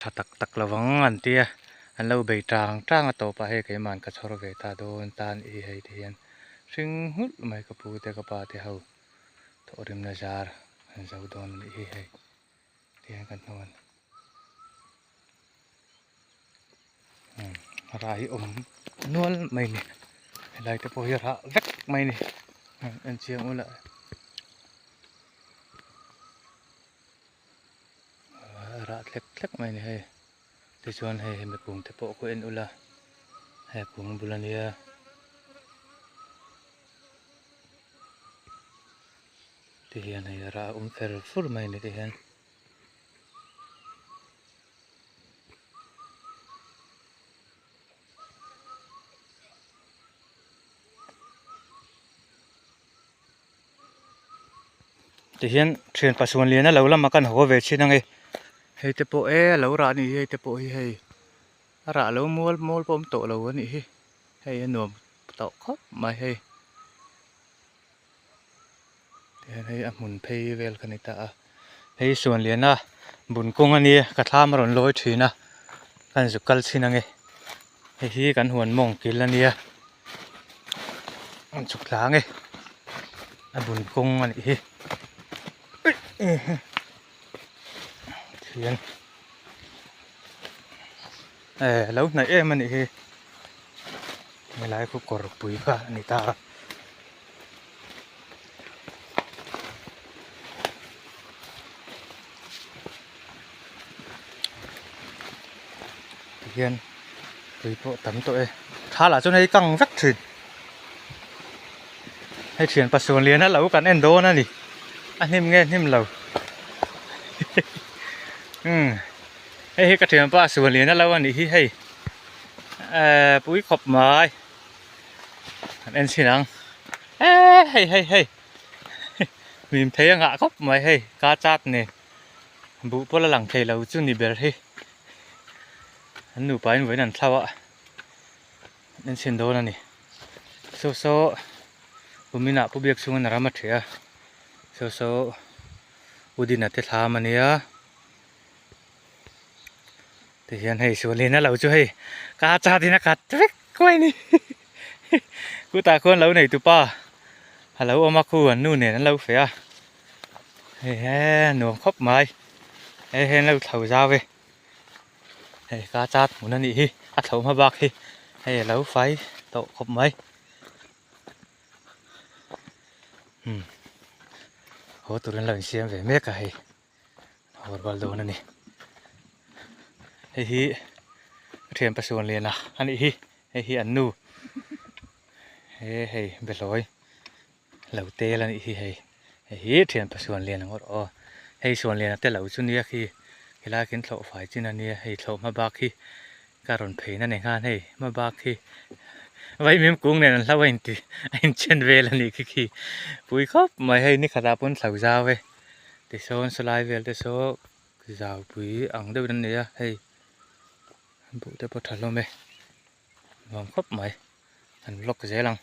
Tha tak tak lovang an tia an lo bei tang tang a tawpah hei keimah ka chhawr ve ta dawn tan i hei ti hian hring nghulh mai ka pu te ka pa te ho thawhrimna zar an zo dawn a nih hi hei ti hian kan hmu a ni umm rah hi awm nual mai a ni helai te pawh hi rah vek mai a ni en chiang ula. Rah thlek thlek mai a ni hei tichuan hei hemi kung te pawh khu en ula he kung bul ania ti hian hei rah a awm fer fur mai a ni ti hian. Tihian thian pasuan lian a lo lama kan haw ve thin ange hei te pawh e a lo rah anih hi hei te pawh hi hei a rah lo mual mual pawh a awm tawh lo anih hi hei a nuam tawh khawp mai hei tihian hei a hmun phei vel kha ni ta a hei suan lian a bun kawng ania ka thlam a rawn lawi thin a kan zuk kal chhin ange hei hi kan huan mawng kil ania. An chhuk tlang e a bun kawng a nih hi thian e lo hnaih em a nih hi helai khu kawr pui kha a ni ta a tihian tui pawh tam tawh e thla lah chuan hei kang vek thin hei thian pasuan lian a lo kan en dawn a ni a hnim nge hnim lo umm hei hi ka thianpa suan lian a lo a nih hi hei ehh pui khawp mai kan en chhin ang eee hei hei hei mim thei a ngah khawp mai hei ka chat nen buh pawh la lang thei lo chu ni ber hi an nupa in vawiin an thlau a an enchhin dawn a ni saw saw kumin ah pu biak chhungin a ram a ṭheh a saw saw u dina te thlam a nia tihian hei sualin a lo chu hei ka chat in a khat vek mai a ni khutah khuan lo nei tupa a lo awm a khu an nu nen an lo feh a hei he nuam khawp mai hei hian lo thlo zau e hei ka chat hmun a nih hi a thlo hma bak hi hei a lo fai tawh khawp mai umm haw turin lo insiam ve mek a hei. Hawr bal dawn a ni hei hi a thian pasuan lian a anih hi hei hi an nu he hei behlawi lo tel anih hi hei hei hi thian pasuan lian ang erawh aw hei suan lian a te lo chu nia khi helai khi an thlawh fai chin ania hei thlawh hma bak hi ka rawn phei na ni khan hei hma bak hi vaimim kung nen an hlau a inti a inchen vel anih khi khi pui khawp mai hei ni khatah pawn thlo zau e. Tisawn sawlai vel te saw zau pui ang deuhin an nei a hei buh te pawh tha hlawm e nuam khawp mai an vlog zel ang.